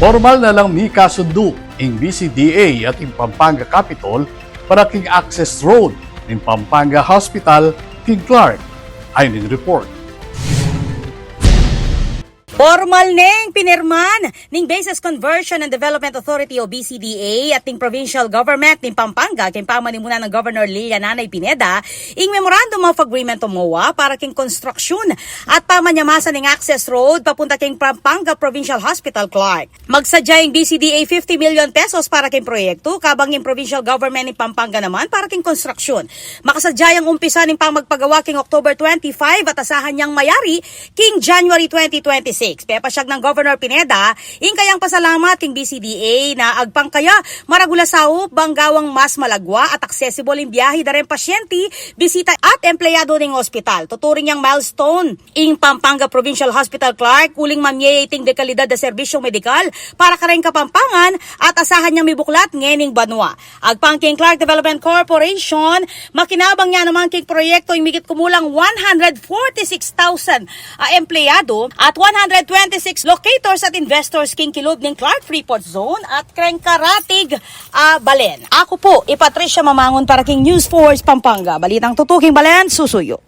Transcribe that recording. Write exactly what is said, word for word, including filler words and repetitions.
Pormal na lang mikasundu ing B C D A at ing Pampanga Capitol para king access road ning Pampanga Hospital king Clark. Ayni ing report. Pormal neng pinirman ning Bases Conversion and Development Authority o B C D A at ning Provincial Government ning Pampanga king pamanimunan nang Governor Lilia Nanay Pineda ing Memorandum of Agreement o MOA para king konstruksyon at pamanyamasan ning access road papunta king Pampanga Provincial Hospital Clark. Magsadya ing B C D A fifty million pesos para king proyekto, kabang ing Provincial Government ning Pampanga naman para king konstruksyon. Makasadya yang umpisa ning pamagpagawa king October twenty-five at asahan yang mayari king January twenty twenty-six. Pepasyag nang Governor Pineda ing kayang pasalamat king B C D A na agpang kaya maragul a saup bang gawang mas malagwa at accessible ing biyahe da reng pasyente, bisita at empleyado ning ospital. Tuturing yang milestone ing Pampanga Provincial Hospital Clark uling mamie iting dekalidad a serbisyong medikal para kareng Kapampangan at asahan yang mibuklat ngening banua. Agpang king Clark Development Corporation, makinabang ya naman king proyekto ing migit kumulang one hundred forty-six thousand a empleyado at one hundred twenty-six locators at investors king kilub ning Clark Freeport Zone at kareng karatig a balen. Aku pu i Patricia Mamangun para king News Force Pampanga. Balitang tutuking balen, susuyu.